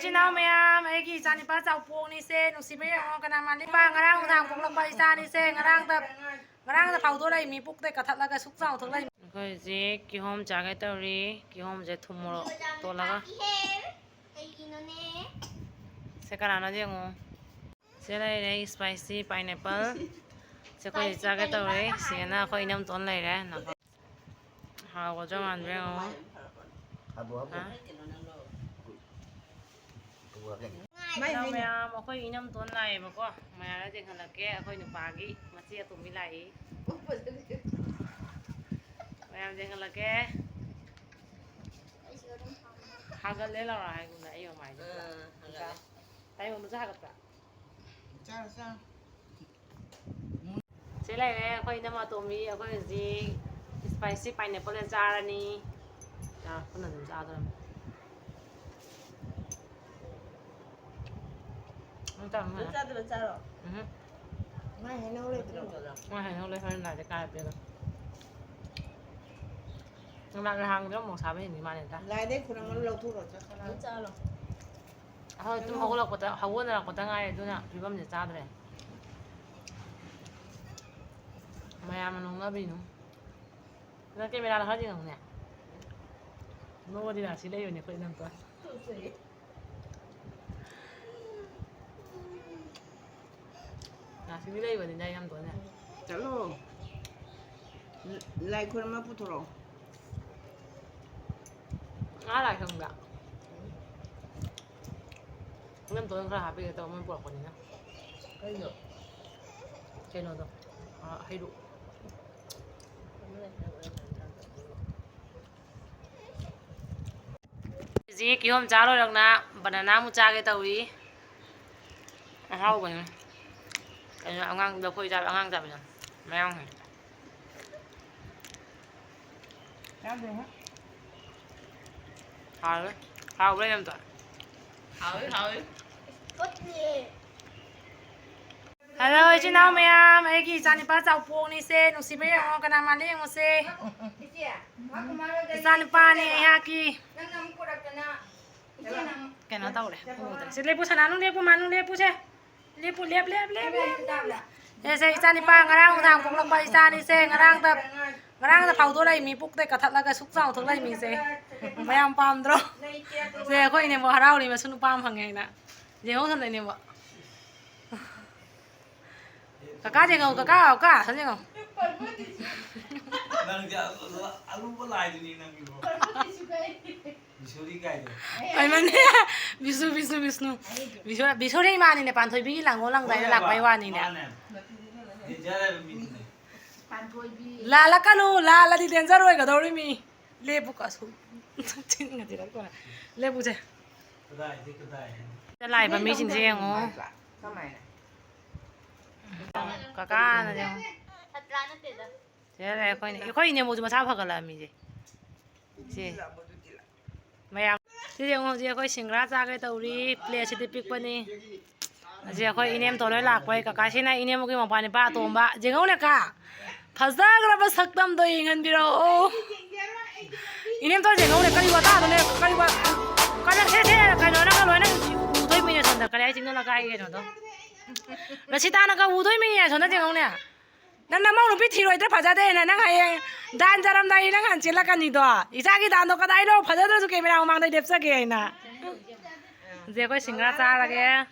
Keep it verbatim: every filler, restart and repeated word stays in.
ꯏꯆꯤꯟ ꯏꯅꯥꯎ ꯃꯌꯥꯝ, ꯑꯩꯒꯤ ꯏꯆꯥꯅꯤꯄꯥ ꯆꯥꯎꯄꯣꯛꯅꯤꯁꯦ, ꯅꯨꯡꯁꯤꯕ ꯌꯦꯡꯉꯣ, ꯀꯅꯥ ꯃꯥꯟꯅꯤ? ꯏꯄꯥ ꯉꯔꯥꯡ ꯅꯨꯡꯗꯥꯡ ꯄꯣꯛꯂꯛꯄ ꯏꯆꯥꯅꯤꯁꯦ, ꯉꯔꯥꯡꯗ, ꯉꯔꯥꯡꯗ ꯐꯥꯎꯗꯣꯔꯛꯏ, ꯃꯤ ꯄꯨꯛꯇꯩ ꯀꯊꯠꯂꯒ ꯁꯨꯛ ꯆꯥꯎ ꯊꯣꯛꯂꯛꯏ꯫ ꯑꯩꯈꯣꯏ ꯍꯧꯖꯤꯛ ꯀꯤꯍꯣꯝ ꯆꯥꯒꯦ ꯇꯧꯔꯤ, ꯀꯤꯍꯣꯝꯁꯦ ꯊꯨꯝ ꯃꯣꯔꯣꯛ ꯇꯣꯠꯂꯒ꯫ ꯀꯩꯒꯤꯅꯣꯅꯦ? ꯁꯦ ꯀꯅꯥꯅꯣ ꯌꯦꯡꯉꯣ꯫ ꯁꯤ ꯂꯩꯔꯦ spicy pineapple꯫ ꯁꯦ ꯑꯩꯈꯣꯏ ꯆꯥꯒꯦ ꯇꯧꯔꯦ꯫ ꯁꯤꯗꯅ ꯑꯩꯈꯣꯏ ꯏꯅꯝꯇꯣꯟ ꯂꯩꯔꯦ꯫ ꯍꯥꯎꯒꯗ꯭ꯔꯥ ꯃꯥꯟꯕ꯭ꯔꯥ ꯌꯦꯡꯉꯣ꯫ ꯍꯥꯞꯄꯨ, ꯍꯥꯞꯄꯨ꯫ ꯍꯥ? ꯍꯥꯞꯄꯨ, ꯍꯥꯞꯄꯨ꯫ ꯃꯥꯏ ꯍꯜꯂꯣ ꯃꯤꯅ꯫ ꯃꯌꯥꯝ, ꯑꯩꯈꯣꯏ ꯏꯅꯝꯇꯣꯟ ꯂꯥꯛꯑꯦꯕꯀꯣ꯫ ꯃꯌꯥꯝꯗ ꯌꯦꯡꯍꯜꯂꯛꯀꯦ꯫ ꯑꯩꯈꯣꯏ ꯅꯨꯄꯥꯒꯤ ꯃꯆꯦ ꯑꯇꯣꯝꯕꯤ ꯂꯥꯛꯏ꯫ ꯃꯌꯥꯝ ꯌꯦꯡꯍꯜꯂꯛꯀꯦ꯫ ꯍꯥꯒꯠꯂꯦ ꯂꯥꯎꯔꯥ ꯍꯥꯏꯒꯨꯝꯗ ꯑꯩ ꯃꯃꯥꯏꯗꯨꯗ꯫ ꯑꯥ, ꯍꯥꯒꯠꯂꯦ꯫ ꯇꯥꯏꯕꯪꯗꯁꯨ ꯍꯥꯒꯠꯄ꯭ꯔꯥ? ꯆꯥꯔꯣ, ꯆꯥꯔꯣ꯫ ꯁꯤ ꯂꯩꯔꯦ ꯑꯩꯈꯣꯏ ꯏꯅꯝꯃ ꯑꯇꯣꯝꯕꯤ, ꯑꯩꯈꯣꯏ ꯍꯧꯖꯤꯛ spicy pineappleꯁꯦ ꯆꯥꯔꯅꯤ꯫ ꯆꯥ, ꯄꯨꯟꯅ ꯑꯗꯨꯝ ꯆꯥꯗꯣꯔꯝꯅꯤ꯫ ꯅꯪ ꯆꯥꯔꯣ, ꯅꯪ ꯅꯪ ꯆꯥꯔꯣ꯫ ꯆꯥꯗꯕ ꯆꯥꯔꯣ꯫ ꯎꯝꯍꯨꯝ꯫ ꯃꯥꯏ ꯍꯩꯅꯧ ꯂꯩꯇ꯭ꯔꯣ? ꯃꯥꯏ ꯍꯩꯅꯧ ꯂꯩ, ꯍꯣꯔꯦꯟ ꯂꯥꯏꯗ ꯀꯥꯔ ꯄꯤꯔꯒ꯫ ꯅꯨꯡꯗꯥꯡ ꯅꯍꯥꯟꯒꯤꯗꯣ ꯑꯃꯨꯛ ꯁꯥꯕ ꯍꯦꯟꯈꯤ ꯃꯥꯜꯂꯦꯗ꯫ ꯂꯥꯏꯗꯩ ꯈꯨꯔꯨꯝꯃ ꯂꯧꯊꯣꯛꯈ꯭ꯔꯣ, ꯆꯠꯈ꯭ꯔꯣ꯫ ꯑꯗꯨꯝ ꯆꯥꯔꯣ꯫ ꯑꯩꯈꯣꯏ ꯇꯨꯝ ꯍꯧꯒꯠꯂꯛꯄꯗ, ꯍꯧꯒꯠꯅꯔꯛꯄꯗ ꯉꯥꯏꯔꯤ, ꯑꯗꯨꯅ ꯐꯤꯕꯝꯁꯦ ꯆꯥꯗ꯭ꯔꯦ꯫ ꯃꯌꯥꯝꯅ ꯅꯣꯛꯅꯕꯤꯅꯨ꯫ ꯅꯪ cameraꯗ ꯈꯔ ꯌꯦꯡꯉꯨꯅꯦ꯫ ꯅꯣꯛꯑꯗꯤ ꯔꯥꯁꯤ ꯂꯩꯕꯅꯦ ꯑꯩꯈꯣꯏ ꯏꯅꯝꯇꯣꯟ꯫ ꯔꯥꯁꯤꯗꯤ ꯂꯩꯕꯅꯤꯗ ꯏꯅꯝꯇꯣꯟꯁꯦ꯫ ꯆꯠꯂꯣ꯫ ꯂꯥꯏ ꯈꯨꯔꯨꯝꯃ ꯄꯨꯊꯣꯔꯛꯑꯣ꯫ ꯉꯥ ꯂꯥꯛꯑꯦ ꯈꯪꯕ꯭ꯔꯥ? ꯏꯅꯝꯇꯣꯟ ꯈꯔ ꯍꯥꯞꯄꯤꯒꯦ ꯇꯧꯕ ꯃꯣꯏ ꯄꯨꯔꯛꯄꯅꯤꯅ꯫ ꯀꯩꯅꯣ? ꯀꯩꯅꯣꯗꯣ, ꯑ, ꯍꯩꯔꯨꯛ꯫ ꯍꯧꯖꯤꯛ ꯀꯤꯍꯣꯝ ꯆꯥ ꯂꯣꯏꯔꯛꯅ banana ꯑꯃꯨꯛ ꯆꯥꯒꯦ ꯇꯧꯔꯤ꯫ ꯑꯍꯥꯎꯕꯅꯤ꯫ ꯀꯩꯅꯣ ꯑꯉꯥꯡ ꯂꯐꯣꯏ ꯆꯥꯕ, ꯑꯉꯥꯡ ꯆꯥꯕꯤꯗꯣ꯫ ꯃꯌꯥꯡꯁꯤꯡ꯫ ꯍꯥꯎꯋꯦ꯫ ꯍꯥꯎꯕ꯭ꯔꯥ ꯏꯅꯝꯇꯣꯟ? ꯍꯥꯎꯋꯤ, ꯍꯥꯎꯋꯤ꯫ Hello, ꯏꯆꯤꯟ ꯏꯅꯥꯎ ꯃꯌꯥꯝ, ꯑꯩꯒꯤ ꯏꯆꯥꯅꯤꯄꯥ ꯆꯥꯎꯄꯣꯛꯅꯤꯁꯦ, ꯅꯨꯡꯁꯤꯕ ꯌꯦꯡꯉꯣ, ꯀꯅꯥ ꯃꯥꯜꯂꯤ ꯌꯦꯡꯉꯨꯁꯦ꯫ ꯏꯆꯥꯅꯤꯄꯥꯅꯤ ꯑꯩꯍꯥꯛꯀꯤ꯫ ꯀꯩꯅꯣ ꯇꯧꯔꯦ, ꯎꯗ꯭ꯔꯦ꯫ ꯁꯤ ꯂꯦꯞꯄꯨ, ꯁꯅꯥꯅꯨ ꯂꯦꯞꯄꯨ, ꯃꯥꯅꯨ ꯂꯦꯞꯄꯨ, ꯁꯦ꯫ ꯂꯦꯞꯄꯨ, ꯂꯦꯞ, ꯂꯦꯞ, ꯂꯦꯞ, ꯂꯦꯞ, ꯂꯦꯞ꯫ ꯁꯦ, ꯁꯦ, ꯏꯆꯥ ꯅꯤꯄꯥ ꯉꯔꯥꯡ ꯅꯨꯡꯗꯥꯡ ꯄꯣꯛꯂꯛꯄ ꯏꯆꯥꯅꯤ, ꯁꯦ, ꯉꯔꯥꯡꯗ, ꯉꯔꯥꯡꯗ ꯐꯥꯎꯗꯣꯔꯛꯏ ꯃꯤ, ꯄꯨꯛꯇꯩ ꯀꯊꯠꯂꯒ ꯁꯨꯛ ꯆꯥꯎ ꯊꯣꯛꯂꯛꯏ ꯃꯤꯁꯦ꯫ ꯃꯌꯥꯝ ꯄꯥꯝꯗ꯭ꯔꯣ? ꯁꯦ, ꯑꯩꯈꯣꯏ ꯏꯅꯦꯕꯣ ꯍꯔꯥꯎꯔꯤ, ꯃꯁꯨ ꯅꯨꯄꯥ ꯑꯃ ꯐꯪꯉꯦ ꯍꯥꯏꯅ꯫ ꯌꯦꯡꯉꯣ, ꯁꯣꯝꯗ ꯏꯅꯦꯕꯣ꯫ ꯀꯀꯥ ꯌꯦꯡꯉꯣ, ꯀꯀꯥ, ꯀꯀꯥ, ꯁꯣꯝ ꯌꯦꯡꯉꯣ꯫ ꯅꯪꯗꯤ ꯑꯔꯨꯕ ꯂꯥꯏꯗꯨꯅꯤ ꯅꯪꯒꯤꯕꯣ꯫ ꯕꯤꯁꯣꯔꯤ ꯀꯥꯏꯗꯣ꯫ ꯍꯩꯃꯟꯗꯦ꯫ ꯕꯤꯁꯅꯨ, ꯕꯤꯁꯅꯨ, ꯕꯤꯁꯅꯨ꯫ ꯕꯤꯁꯣ-, ꯕꯤꯁꯣꯔꯤ ꯏꯃꯥꯅꯤꯅꯦ, ꯄꯥꯟꯊꯣꯏꯕꯤꯒꯤ ꯂꯥꯡꯒꯣꯜ ꯂꯥꯡꯗꯥꯏꯗ ꯂꯥꯛꯄꯩ ꯋꯥꯅꯤꯅꯦ꯫ ꯃꯥꯅꯦ꯫ ꯗꯦꯟꯖꯔ ꯍꯥꯏꯕ ꯃꯤꯗꯨꯅꯦ꯫ ꯂꯥꯜꯂꯛꯀꯅꯨ, ꯂꯥꯜꯂꯗꯤ ꯗꯦꯟꯖꯔ ꯑꯣꯏꯒꯗꯧꯔꯤꯃꯤ꯫ ꯂꯦꯞꯄꯨ ꯀꯁꯨ꯫ ꯆꯤꯟꯒ ꯊꯤꯔꯛꯇꯅ꯫ ꯂꯦꯞꯄꯨꯁꯦ꯫ ꯀꯗꯥꯏꯗꯩ ꯀꯗꯥꯏ ꯍꯥꯏꯅꯣ? ꯁꯤꯗ ꯂꯥꯛꯏꯕ ꯃꯤꯁꯤꯡꯁꯦ ꯌꯦꯡꯉꯣ꯫ ꯀꯃꯥꯏꯅ? ꯀꯀꯥꯅ ꯌꯦꯡꯉꯣ꯫ ꯁꯤꯗ ꯂꯩ ꯑꯩꯈꯣꯏꯅ, ꯑꯩꯈꯣꯏ ꯏꯅꯦꯝꯕꯣꯛꯁꯨ ꯃꯁꯥ ꯐꯒꯠꯂꯛꯑꯃꯤꯁꯦ꯫ ꯁꯤ꯫ ꯃꯌꯥꯝ꯫ ꯁꯤ ꯌꯦꯡꯉꯣ, ꯍꯧꯖꯤꯛ ꯑꯩꯈꯣꯏ ꯁꯤꯡꯒ꯭ꯔꯥ ꯆꯥꯒꯦ ꯇꯧꯔꯤ꯫ ꯄ꯭ꯂꯦꯠꯁꯤꯗꯤ ꯄꯤꯛꯄꯅꯤ꯫ ꯍꯧꯖꯤꯛ ꯑꯩꯈꯣꯏ ꯏꯅꯦꯝꯇꯣꯟ ꯍꯣꯏ ꯂꯥꯛꯄꯩ, ꯀꯀꯥꯁꯤꯅ ꯏꯅꯦꯝꯕꯣꯛꯀꯤ ꯃꯧꯄ꯭ꯋꯥ ꯅꯤꯄꯥ ꯑꯇꯣꯝꯕ꯫ ꯌꯦꯡꯉꯧꯅꯦ ꯀꯥ꯫ ꯐꯖꯈ꯭ꯔꯕ ꯁꯛꯇꯝꯗꯣ ꯌꯦꯡꯍꯟꯕꯤꯔꯛꯑꯣ꯫ ꯏꯅꯦꯝꯇꯣꯟ ꯌꯦꯡꯉꯧꯅꯦ, ꯀꯔꯤ ꯋꯥꯇꯥꯅꯣꯅꯦ, ꯀꯔꯤ ꯋꯥ-, ꯀꯔꯤ ꯁꯦ, ꯁꯦ, ꯀꯩꯅꯣ, ꯅꯪꯒ ꯂꯣꯏꯅ ꯎꯗꯣꯏ ꯃꯤꯅꯦ ꯁꯣꯝꯗ, ꯀꯔꯤ ꯍꯥꯏꯁꯤꯅꯣ ꯅꯀꯥꯏꯒꯤ ꯀꯩꯅꯣꯗꯣ꯫ ꯔꯁꯤꯇꯥꯅꯒ ꯎꯗꯣꯏ ꯃꯤꯅꯦ ꯁꯣꯝꯗ ꯌꯦꯡꯉꯧꯅꯦ꯫ ꯅꯪ ꯅꯃꯧ ꯅꯨꯄꯤ ꯊꯤꯔꯣꯏꯗ꯭ꯔꯥ ꯐꯖꯗꯦꯅ? ꯅꯪ ꯍꯌꯦꯡ ꯗꯥꯟ ꯆꯥꯔꯝꯗꯥꯏ ꯅꯪ ꯍꯥꯟ ꯆꯦꯜꯂꯛꯀꯅꯤꯗꯣ꯫ ꯏꯆꯥꯒꯤ ꯗꯥꯟꯗꯣ ꯀꯗꯥꯏꯅꯣ? ꯐꯖꯗ꯭ꯔꯁꯨ ꯀꯦꯃꯦꯔꯥ ꯃꯃꯥꯡꯗ ꯂꯦꯞꯆꯒꯦ ꯍꯥꯏꯅ꯫ ꯍꯧꯖꯤꯛ ꯑꯩꯈꯣꯏ ꯁꯤꯡꯒ꯭ꯔꯥ ꯆꯥꯔꯒꯦ꯫